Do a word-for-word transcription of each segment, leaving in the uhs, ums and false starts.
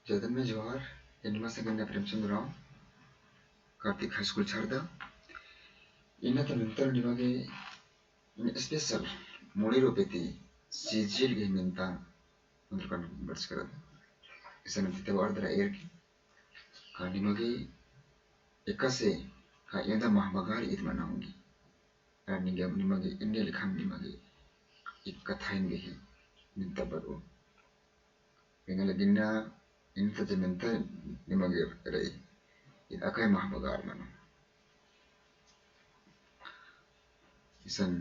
चेतन में जोहार, एन निमा संगे प्रेमचंद उराँव, कार्तिक हाई स्कूल छारदा। इन्ना ता मेन्ता निमा गे special मुड़ी रोपे ती सीजीएल गही मेन्ता उन्दुरकन बरचका रअदन। इसन ती तवार दरा एरकी का निमा गे एकासे का एवंदा महबगार ईद मना ओंगी। अरा निंगा निमा गे एन्ने लेखा निमा गे ई कत्थन गही मेन्ता बरओन। एंगा लगी इन्ना, इन्ना ता जे मेन्ता निमा गे रई, ईद अकय महबगार मनो। इसन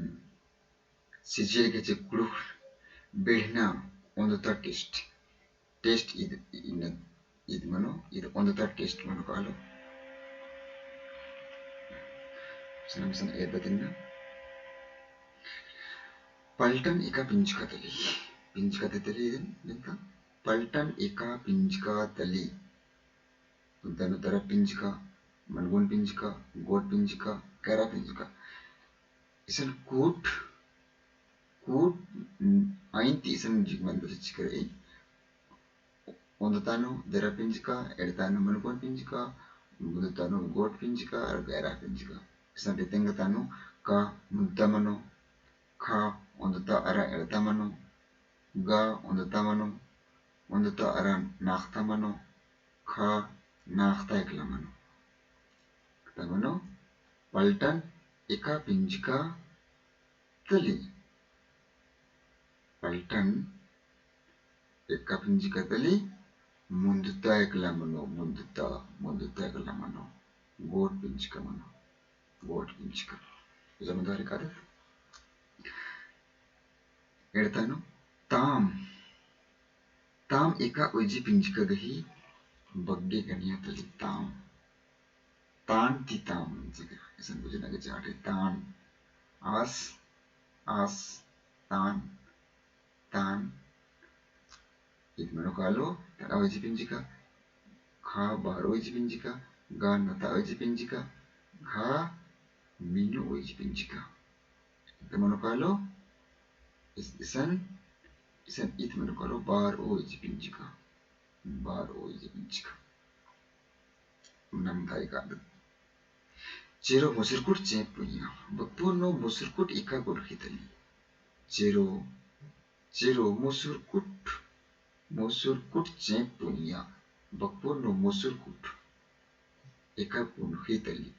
सीजीएल गही जे कुँड़ुख़ बेढ़ना ओन्दता test, test ईद, इन्ना ईद मनो, ईद ओन्दता test मनो कालो। सनम सन एरदत इन्ना। पलटन एका पिंजका तली। पिंजका तली ईद मेन्ता। पलटन एका पिंजका तली। ओन्ता नू दरा पिंजका, मनगोन पिंजका, गोट पिंजका, गैरा पिंजका। इसन कूट, कूट, अइन ती इसन जिगमन बरचका रई। ओन्दता नू दरा पिंजका, एड़ता नू मनगोन पिंजका, मुन्दता नू गोट पिंजका, अरा गैरा पिंजका। इसन ती तेंगता नू का मुन्दता मनो, खा ओन्दता अरा एड़ता मनो, गा ओन्दता मनो, ओन्दता अरा नाख़ता मनो, खा नाख़ता एकला मनो। ता मनो पलटन एका पिंजका तली। पलटन एका पिंजका तली मुन्दता एकला मनो, मुन्दता, मुन्दता एकला मनो, गोट पिंजका मनो, गोट पिंजका। जमदारी कादत। एड़ता नू ताम, ताम एका उइजी पिंजका गही बग्गे गनिया तली ताम। तान ती ताम, इसन बुझना गे चाहते तान। आस, आस, तान, तान। ईद मनो कालो, तड़ा उइजी पिंजका, खा बारो उइजी पिंजका, गा नता उइजी पिंजका, घा मिनो उइजी पिंजका। ईद मनो कालो, इस-, इसन, इसन ईद मनो कालो, बारो उइजी पिंजका, बारो उइजी पिंजका। नम ताई कादत। चेरो मुसुरकुट चेंप पुइया। बकपुर नू मुसुरकुट एका गुनखी तली। चेरो, चेरो मुसुरकुट, मुसुरकुट चेंप पुइया। बकपुर नू मुसुरकुट एका गुनखी तली।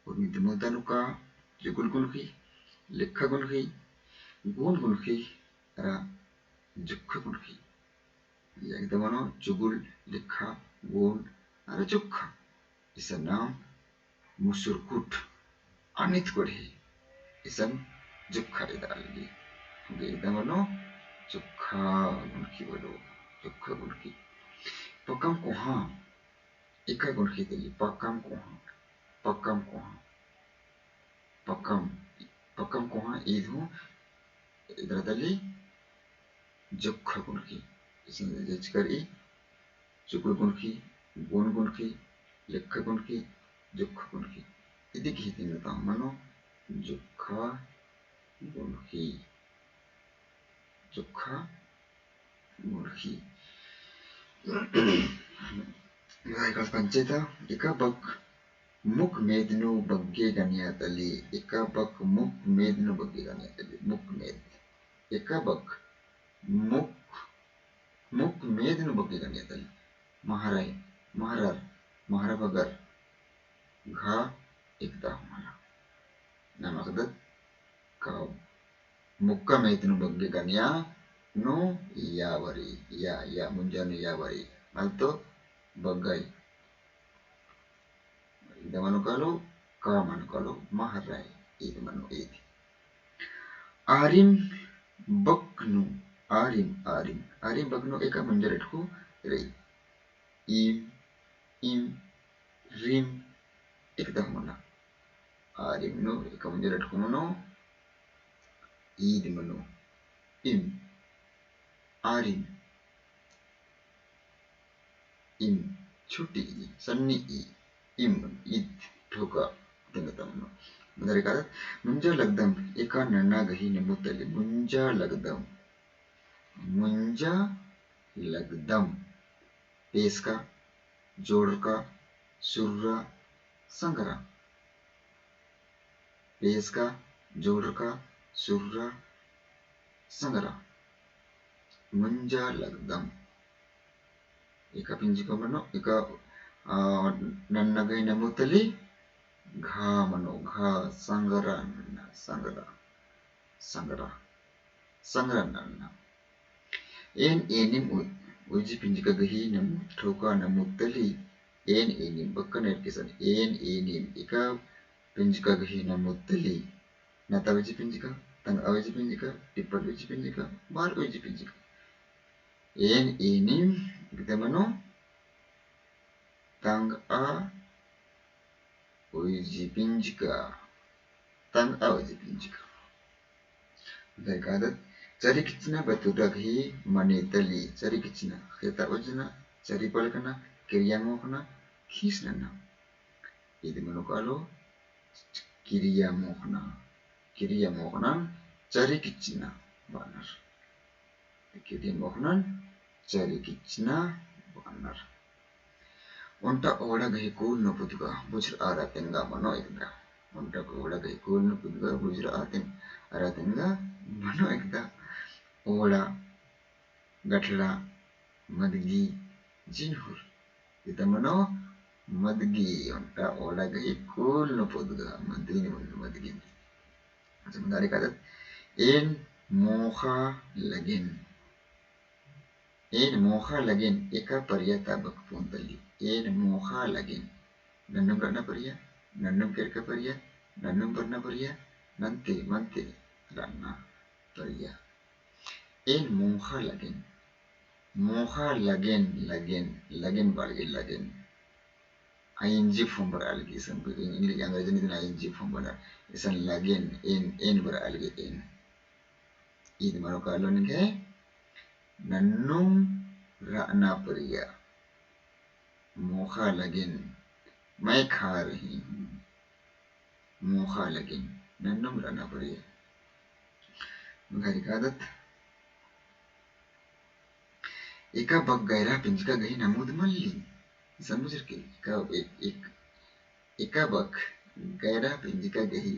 उर्मी ती मुन्दता नू का, चुगुल गुनखी, लेखा गुनखी, गोन गुनखी, अरा जुक्खा गुनखी। एकदा मनो चुगुल, लेखा, गोन, अरा जुक्खा। इसन नाम मुसुरकुट अनित कोड़ही। इसन जुक्खा इदा लगी। एकदा मनो जुक्खा गुनखी बोलो, जुक्खा गुनखी। पकम कोहा, एका गुनखी तली, पकम कोहा, पकम कोहा। पकम, पकम कोहा ईद हूँ, इदरा तली जुक्खा गुनखी। इसन जचकर ई, चुगुल गुनखी, गोन गुनखी, लेखा गुनखी, जुक्खा गुनखी। इदी गही तिंगता मनो, जुक्खा गुनखी। जुक्खा गुनखी। मदई कादत पंचेता, एका बक मुक मेद नू बग्गे गनिया तली, एका बक मुक मेद नू बग्गे गनिया तली, मुक मेद। एका बक मुक, मुक मेद नू बग्गे गनिया तली। महराई, महरर, महरा बगर। घा एकदा हूँ मला। नम अख़दत का मुक्का मेद नू बग्गे गनिया नू या बरई, या, या, मुंजा नू या बरई। मल तो बग्गई। इदा मनो कालो, का मनो कालो, महराई, ईद मनो ईद। आरिम बक नू, आरिम, आरिम, आरिम बक नू एका मुंजा लटकू रई। इम, इम, रिम, एकदा हूँ मला। आरिम नू एका मुंजा लटकू मनो, ईद मनो, इम, आरिम। इम, छोटी ई, सन्नी ई, इम, ईद, ठोका, तिंगता मनो। मदई कादत, मुंजा लगदम, एका नना गही निम्मू तली, मुंजा लगदम। मुंजा लगदम। पेसका, जोड़रका, सुर्रा, संगरा। पेसका, जोड़रका, सुर्रा, संगरा। मुंजा लगदम। एका पिंजका मनो, एका, आ, नन्ना गही नमूद तली घा मनो, घा, संगरा नन्ना, संगरा, संगरा, संगरा नन्ना। एन एनिम उ-, उइजी पिंजका गही नमूद, ठोका नमूद तली, एन एनिम, बक्कन एरके सन, एन एनिम, एका पिंजका गही नमूद तली। नता उइजी पिंजका, तंगआ उइजी पिंजका, टिप्पल उइजी पिंजका, बार उइजी पिंजका। एन एनिम, इकदा मनो, तंगआ उइजी पिंजका, तंगआ उइजी पिंजका। दरकादत, चरी किचना बतुरक ही मनी तली, चरी किचना, खेता उजना, चरी पलकना, किरिया मोखना, खीस नना। इद मनो कालो, किरिया मोखना, किरिया मोखना, चरी किचना बअनर। किरिया मोखना, चरी किचना बअनर। ओन्टा ओड़ा गही कुल नू पुदगा, बुझुरआ तेंगा मनो एकदा। ओन्टा ओड़ा गही कुल नू पुदगा, बुझुरआ तेंगा मनो एकदा। ओड़ा, गठड़ा, मदगी, जिनहुर। इता मनो मदगी, ओन्टा ओड़ा गही कुल नू पुदगा, मदगी, मदगी। अच्छा, मुन्धारी कादत, एन मोखा लगेन। एन मोखा लगेन, एका परिया ता बक पुन तली। एन मोखा लगेन। नन्नुम रअना परिया, नन्नुम केरका परिया, नन्नुम बरना परिया, नन्ते, मन्ते रअना परिया। एन मोखा लगेन। मोखा लगेन, लगेन, लगेन बआ लगी, लगेन। I N G form बरआ लगी, इसन English, अंग्रेजी नू I N G form बरआ, इसन लगेन, एन, एन बरआ लगी, एन। इद मनो कालो निंग्है, नन्नुम रअना परिया। मोखा लगेन, मैं खा रही हूँ। मोखा लगेन, नन्नुम रअना परिया। मुन्धारी कादत, एका बक गैरहा पिंजका गही नमूद मल्ली। इसन बुझुरके, एका, एक, एक, एका बक गैरहा पिंजका गही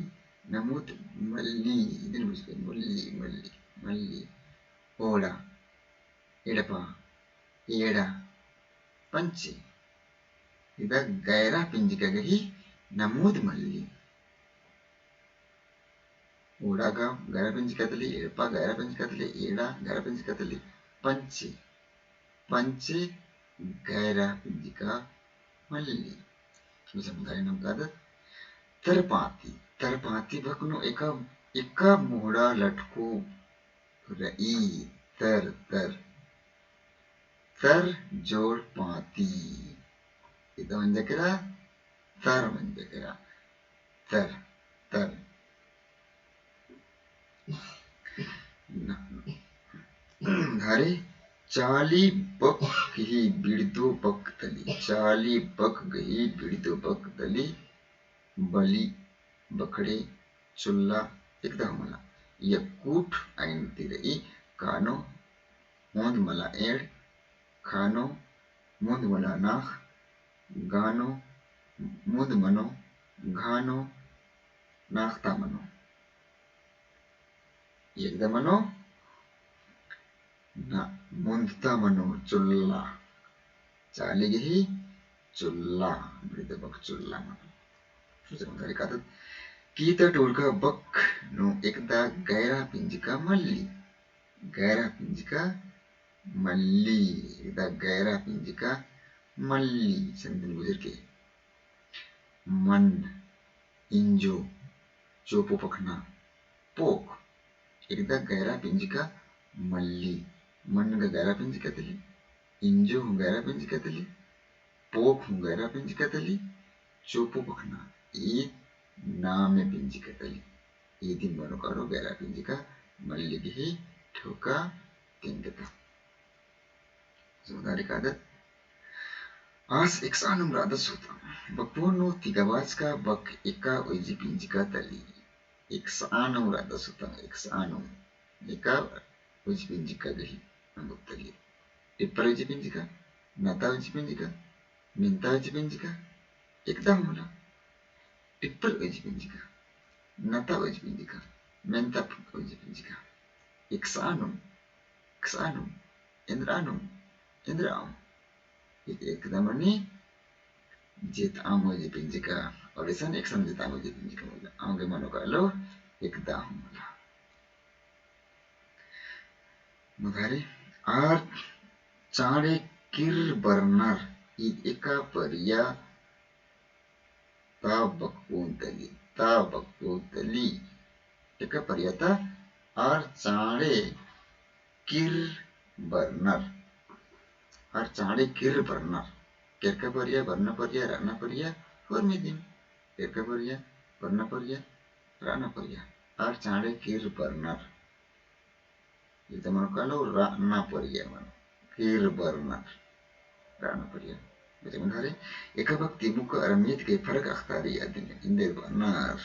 नमूद मल्ली। इदिन बुझुरके, मल्ली, मल्ली, मल्ली। ओड़ा, एड़पा, एड़ा, पंचे। इदा गैरहा पिंजका गही नमूद मल्ली। ओड़ा गा गैरहा पिंजका तली, एड़पा गैरहा पिंजका तली, एड़ा गैरहा पिंजका तली, पंचे, पंचे गैरहा पिंजका मल्ली। इसन मुन्धारी नाम कादत, तरपाती, तरपाती बक नू एका, एका मुहड़ा लटको रई, तर, तर। तर जोड़ पाती। इदा मंजा केरा, तर मंजा केरा। तर, तर। धारी चाली बक गही बिड़दो बक तली, चाली बक गही बिड़दो बक तली, बली, बखड़े, चुल्ला, एकदा हूँ मला। यक्कुट अइन ती रई, कानो, मुन्द मला एंड़, खानो, मुन्द मला नाख, गानो, मुन्द मनो, घानो, नाखता मनो। एकदा मनो, ना, मुन्दता मनो, चुल्ला। चाली गही चुल्ला, बिड़दो बक चुल्ला मनो। सोचना तरीका तो, की त टोड़का बक नू एकदा गैरहा पिंजका मल्ली। गैरहा पिंजका मल्ली, एकदा गैरहा पिंजका मल्ली, संदिन बुझुरके। मन, इंजो, चोपो पखना, पोख। एकदा गैरहा पिंजका मल्ली। मन गा गैरहा पिंजका तली, इंजो हूँ गैरहा पिंजका तली, पोख हूँ गैरहा पिंजका तली, चोपो पखना, ईद नामे पिंजका तली। ईदिम मनो कालो गैरहा पिंजका मल्ली गही ठोका तिंगता। समझदारी कादत। आस एकसानुम रअदस होता। बकबोन नू तिगबाचका बक एका उइजी पिंजका तली। एकसानुम रअदस होता, एकसानुम। एका उइजी पिंजका गही नमूद तली। टिप्पल उइजी पिंजका। नता उइजी पिंजका, मिन्ता उइजी पिंजका, एकदा हूँ मला। टिप्पल उइजी पिंजका, नता उइजी पिंजका, मेन्ता उइजी पिंजका। एकसानुम, एकसानुम, एन्द्रानुम, एन्द्राम। ईद एकदा मनी जेताम उइजी पिंजका। और इसन एकसानुम जेताम उइजी पिंजका मला। औंगे मनो कालो एकदा हूँ मला। मुधारी, आर चाँड़े किर्र बरनर, ईद एका परिया ता बकबोन तली, ता बकबोन तली। एका परिया ता आर चाँड़े किर्र बरनर। आर चाँड़े किर्र बरनर। केरका परिया, बरना परिया, रअना परिया, होरमी दिम। केरका परिया, बरना परिया, रअना परिया। आर चाँड़े किर्र बरनर। इता मनो कालो रअना परिया मनो। किर्र बरनर। रअना परिया। बचे मुधारी, एका बक्ती मुक्का अरा मेद गही फरक अख़तारई अदिन एन्देर बअनर।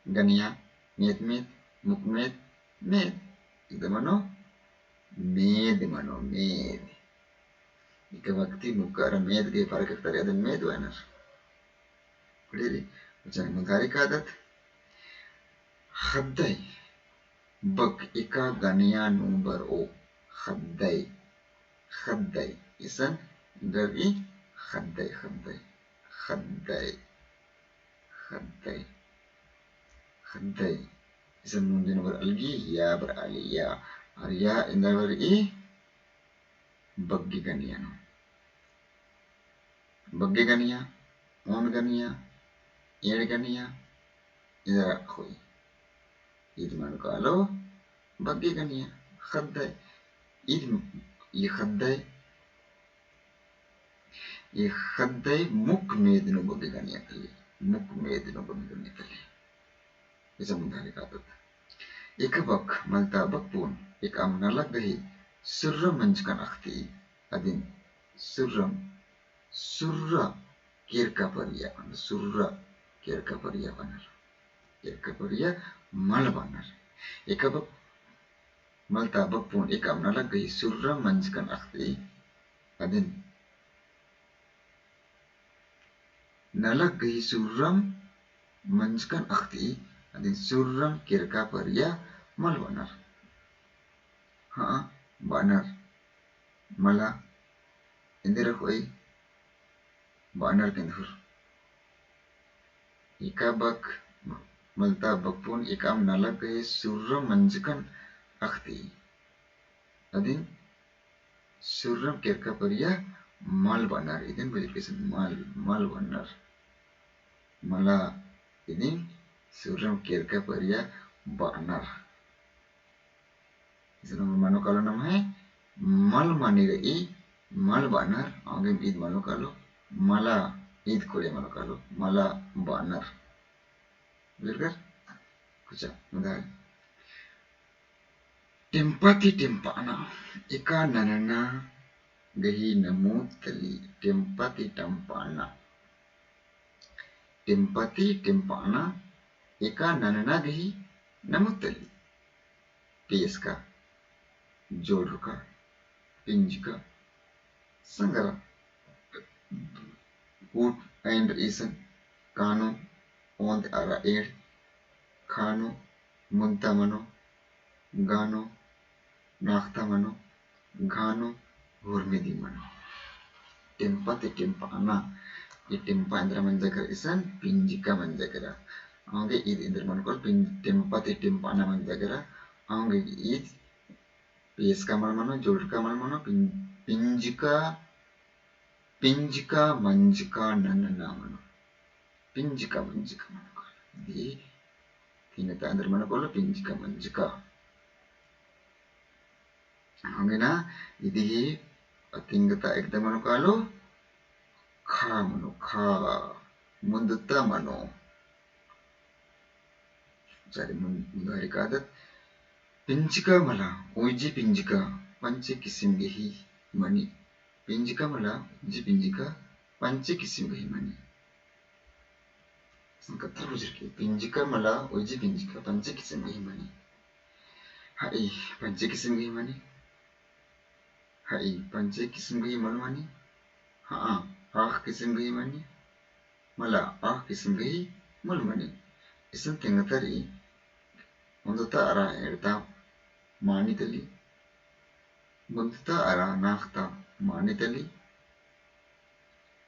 गनिया, मेद मेद, मुक्का मेद, मेद। इता मनो मेद मनो, मेद। एका बक्ती मुक्का अरा मेद गही फरक अख़तारई अदिन मेद बअनर। पढ़े रई, बचे मुधारी कादत। ख़द्दय बक एका गनिया नू बरओ। ख़द्दय, ख़द्दय। इसन एन्देर बरई ख़द्दय, ख़द्दय, ख़द्दय, ख़द्दय, ख़द्दय। इसन नून दिम बरआ लगी, या बरआ लगी, या। और या एन्देर बरई बग्गे गनिया नू। बग्गे गनिया, ओन गनिया, एंड़ गनिया, एन्देर अख़ोई। ईद मनो कालो बग्गे गनिया, ख़द्दय। ईद, ई ख़द्दय, ई ख़द्दय मुक्का मेद नू बग्गे गनिया तली, मुक्का मेद नू बग्गे गनिया तली। इसन मुधारी कादत। एका बक मलता बकबोन एकअम नलख गही सुर्रम मंजकन अख़ती अदिन सुर्रम, सुर्रा केरका परिया बअनर, सुर्रा केरका परिया बअनर, केरका परिया मल बअनर। एका बक मलता बकबोन एकअम नलख गही सुर्रम मंजकन अख़ती अदिन नलख गही सुर्रम मंजकन अख़ती अदिन सुर्रम केरका परिया मल बअनर। हाँ, बअनर। मला एन्देर अख़ोई, बअनर केन्दुर। एका बक मलता बकबोन एकअम नलख गही सुर्रम मंजकन अख़ती अदिन सुर्रम केरका परिया मल बअनर। इदिन बजर किसन मल, मल बअनर। मला इदिन सुर्रम केरका परिया बअनर। इसन मनो कालो नम्है मल मनी रई, मल बअनर, औंगे ईद मनो कालो मला, ईद कोड़े मनो कालो मला बअनर। बिल्कुल कुछ मुधारी। टेम्पा ती टेम्पाना, एका ननना गही नमूद तली, टेम्पा ती टेम्पाना। टेम्पा ती टेम्पाना, एका ननना गही नमूद तली। पेसका, जोड़रका, पिंजका, संगरा। ऊट ऐंड़ इसन, कानो, ओन्द अरा एंड़, खानो, मुन्ता मनो, गानो, नाख़ता मनो, घानो, होरमी दिम मनो। टेम्पा ती टेम्पाना, ई टेम्पा एन्दरा मंजा केरा इसन, पिंजका मंजा केरा। औंगे ईद एन्दरा मनो कालो, पिं-, टेम्पा ती टेम्पाना मंजा केरा। औंगे ईद पेसका मल मनो, जोड़रका मल मनो, पिं-, पिंजका, पिंजका मंजका ननना मनो। पिंजका मंजका मनो कालो। दी, तिंगता एन्दरा मनो कालो, पिंजका मंजका। औंगे ना, इदी ही तिंगता एकदा मनो कालो, खा मनो, खा, मुन्दता मनो। चारी मुन-, मुधारी कादत। पिंजका मला, उइजी पिंजका, पंचे किसिम गही मनी। पिंजका मला, उइजी पिंजका, पंचे किसिम गही मनी। इसन कत्था बुझरकी, पिंजका मला, उइजी पिंजका, पंचे किसिम गही मनी। हाँ, ई पंचे किसिम गही मनी। हई पंचे किसिम गही मल मनी। हाँ, आख किसिम गही मनी। मला आख किसिम गही मल मनी। इसन तेंगता रई, ओन्दता अरा एड़ता मानी तली, मुन्दता अरा नाखता मानी तली,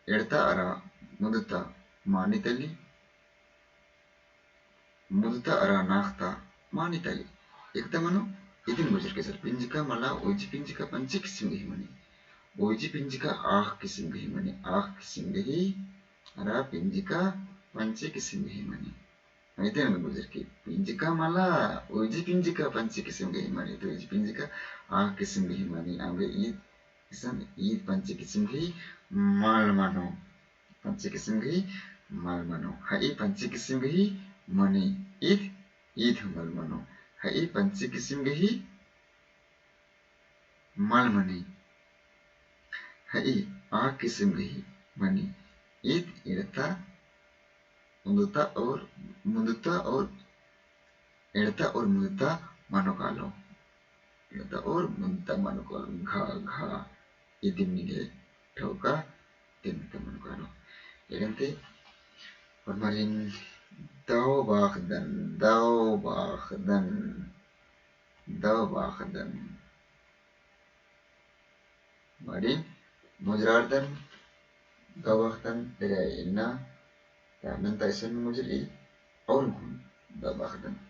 एड़ता अरा मुन्दता मानी तली, मुन्दता अरा नाखता मानी तली। एकता मनो, इदिन बुझुर केसर। पिंजका मला ओइजी पिंजका पंचे किसिम गही मनी। ओइजी पिंजका आख किसिम गही मनी, आख किसिम गही, अरा पिंजका पंचे किसिम गही मनी। इदिन बुझुर की पिंजका मला ओइजी पिंजका पंचे किसिम गही मनी, तो ओइजी पिंजका आख किसिम गही मनी। अम्बे ईद इसन ईद पंचे किसिम गही मल मनो। पंचे किसिम गही मल मनो। हई पंचे किसिम गही मनी। ईद, ईद हूँ मल मनो। हई पंचे किसिम गही मल मनी। हई आख किसिम गही मनी। ईद एड़ता, उन्दता और, मुन्दता और एड़ता और मुन्दता मनो कालो। एड़ता और मुन्दता मनो कालो। घा, घा। इदिम निंग्है ठौका तेंगता मनो कालो। एड़ते, और मरिन दव बाखदन, दव बाखदन, दव बाखदन। मरिन मुजरारदन, दव बाखदन, तेरे इन्ना, तानन ताइसन मुजरी, और घुन दव बाखदन।